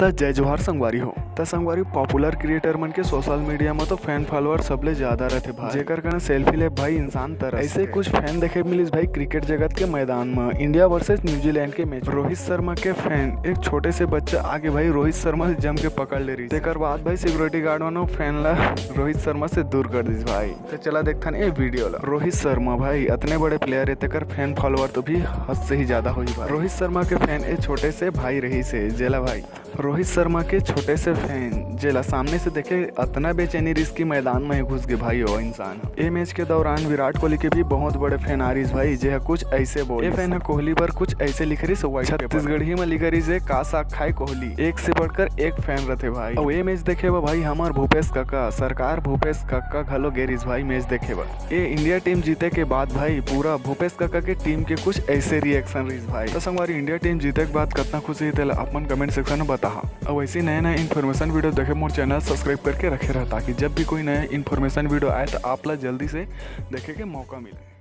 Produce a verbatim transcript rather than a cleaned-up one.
त जय जोहार संगवारी हो। त संगवारी, पॉपुलर क्रिएटर मन के सोशल मीडिया म तो फैन फॉलोअर सबले ज्यादा रहथे भाई, जेकर कारण सेल्फी ले भाई इंसान तरस ऐसे कुछ फैन देखे मिलिस भाई क्रिकेट जगत के मैदान म इंडिया वर्सेस न्यूजीलैंड के मैच। रोहित शर्मा के फैन एक छोटे से बच्चा आके भाई रोहित शर्मा से जम के पकड़ ले रही। तेकर बाद भाई सिक्योरिटी गार्ड मन फैन ला रोहित शर्मा से दूर कर दिस भाई। तो चला देखथन ए वीडियो ला। रोहित शर्मा भाई अतने बड़े प्लेयर हे, तेकर फैन फॉलोअर तो भी हद से ही ज्यादा होही भाई। रोहित शर्मा के फैन ए छोटे से भाई रहिस हे, जेला भाई रोहित शर्मा के छोटे से फैन जेला सामने से देखे अतना बेचैनी रिस कि मैदान में ही घुस गे भाई ओ इंसान। ए मैच के दौरान विराट कोहली के भी बहुत बड़े फैन आ रिस भाई, जेहा कुछ ऐसे बोले। ए फैन ह कोहली पर कुछ ऐसे लिख रिस व्हाइट पेपर। छत्तीसगढ़ी में लिख रिस हे, "का साग खाए कोहली।" एक से बढ़कर एक फैन रहथे भाई। अउ ए मैच देखे बा भाई हमार भूपेश काका, सरकार भूपेश काका घलो गे रिस भाई मैच देखे बर। ए इंडिया टीम जीते के बाद भाई पूरा भूपेश काका के टीम के कुछ ऐसे रिएक्शन रहिस भाई। तो संगवारी, इंडिया टीम जीते के बाद कितना खुशी हे तेला अपन कमेंट सेक्शन में बताहा। अउ ऐसी नए नए इन्फॉर्मेशन वीडियो देखे मोर चैनल सब्सक्राइब करके रखे रहा, ताकि जब भी कोई नया इन्फॉर्मेशन वीडियो आए तो आप ला जल्दी से देखे के मौका मिले।